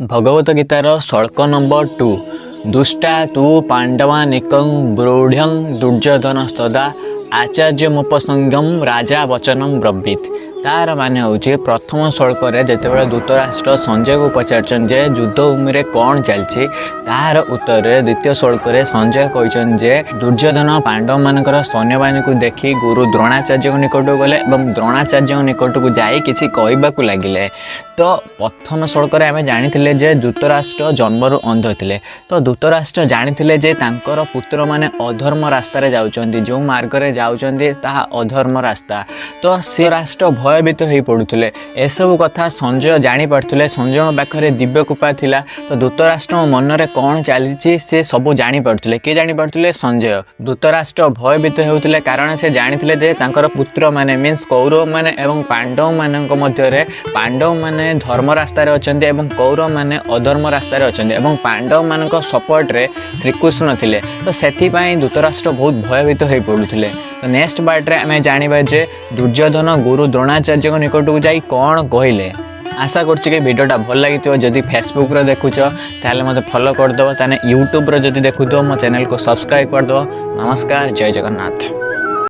ଭଗବତ ଗୀତାର ଶ୍ଳୋକ ନମ୍ବର 2। ଦୃଷ୍ଟ୍ୱା ତୁ ପାଣ୍ଡବାନେକଂ ବ୍ୟାଘ୍ରଂ ଦୁର୍ଯ୍ୟୋଧନସ୍ତଥା ଆଚାର୍ଯ୍ୟମୁପସଂଗମ୍ୟ ରାଜା ବଚନମବ୍ରବୀତ୍। ତାର ମାନେ ହେଉଛି, ପ୍ରଥମ ଶ୍ଳୋକରେ ଯେତେବେଳେ ଧୃତରାଷ୍ଟ୍ର ସଞ୍ଜୟକୁ ପଚାରିଛନ୍ତି ଯେ ଯୁଦ୍ଧଭୂମିରେ କ'ଣ ଚାଲିଛି, ତାହାର ଉତ୍ତରରେ ଦ୍ୱିତୀୟ ଶ୍ଳୋକରେ ସଞ୍ଜୟ କହିଛନ୍ତି ଯେ ଦୁର୍ଯ୍ୟୋଧନ ପାଣ୍ଡବମାନଙ୍କର ସୈନ୍ୟବାହିନୀକୁ ଦେଖି ଗୁରୁ ଦ୍ରୋଣାଚାର୍ଯ୍ୟଙ୍କ ନିକଟକୁ ଗଲେ ଏବଂ ଦ୍ରୋଣାଚାର୍ଯ୍ୟଙ୍କ ନିକଟକୁ ଯାଇ କିଛି କହିବାକୁ ଲାଗିଲେ। ତ ପ୍ରଥମ ଶ୍ଳୋକରେ ଆମେ ଜାଣିଥିଲେ ଯେ ଧୃତରାଷ୍ଟ୍ର ଜନ୍ମରୁ ଅନ୍ଧ ଥିଲେ। ତ ଧୃତରାଷ୍ଟ୍ର ଜାଣିଥିଲେ ଯେ ତାଙ୍କର ପୁତ୍ରମାନେ ଅଧର୍ମ ରାସ୍ତାରେ ଯାଉଛନ୍ତି, ଯେଉଁ ମାର୍ଗରେ ଯାଉଛନ୍ତି ତାହା ଅଧର୍ମ ରାସ୍ତା। ତ ସେ ରାଷ୍ଟ୍ର ଭୟଭୀତ ହୋଇ ପଡ଼ୁଥିଲେ। ଏସବୁ କଥା ସଞ୍ଜୟ ଜାଣିପାରୁଥିଲେ। ସଞ୍ଜୟଙ୍କ ପାଖରେ ଦିବ୍ୟ କୃପା ଥିଲା। ତ ଧୃତରାଷ୍ଟ୍ରଙ୍କ ମନରେ କ'ଣ ଚାଲିଛି, ସେ ସବୁ ଜାଣିପାରୁଥିଲେ। କିଏ ଜାଣିପାରୁଥିଲେ? ସଞ୍ଜୟ। ଧୃତରାଷ୍ଟ୍ର ଭୟଭୀତ ହେଉଥିଲେ, କାରଣ ସେ ଜାଣିଥିଲେ ଯେ ତାଙ୍କର ପୁତ୍ରମାନେ, ମିନ୍ସ କୌରବମାନେ ଏବଂ ପାଣ୍ଡବମାନଙ୍କ ମଧ୍ୟରେ ପାଣ୍ଡବମାନେ ଧର୍ମ ରାସ୍ତାରେ ଅଛନ୍ତି ଏବଂ କୌରବମାନେ ଅଧର୍ମ ରାସ୍ତାରେ ଅଛନ୍ତି ଏବଂ ପାଣ୍ଡବମାନଙ୍କ ସପୋର୍ଟରେ ଶ୍ରୀକୃଷ୍ଣ ଥିଲେ। ତ ସେଥିପାଇଁ ଧୃତରାଷ୍ଟ୍ର ବହୁତ ଭୟଭୀତ ହୋଇ ପଡ଼ୁଥିଲେ। ତ ନେକ୍ସଟ ପାର୍ଟରେ ଆମେ ଜାଣିବା ଯେ ଦୁର୍ଯ୍ୟୋଧନ ଗୁରୁ ଦ୍ରୋଣାଚାର୍ଯ୍ୟଙ୍କ ନିକଟକୁ ଯାଇ କ'ଣ କହିଲେ। ଆଶା କରୁଛି କି ଭିଡ଼ିଓଟା ଭଲ ଲାଗିଥିବ। ଯଦି ଫେସବୁକ୍ରେ ଦେଖୁଛ, ତାହେଲେ ମୋତେ ଫଲୋ କରିଦେବ। ତାହେଲେ ୟୁଟ୍ୟୁବ୍ରେ ଯଦି ଦେଖୁଥିବ, ମୋ ଚ୍ୟାନେଲକୁ ସବସ୍କ୍ରାଇବ୍ କରିଦେବ। ନମସ୍କାର, ଜୟ ଜଗନ୍ନାଥ।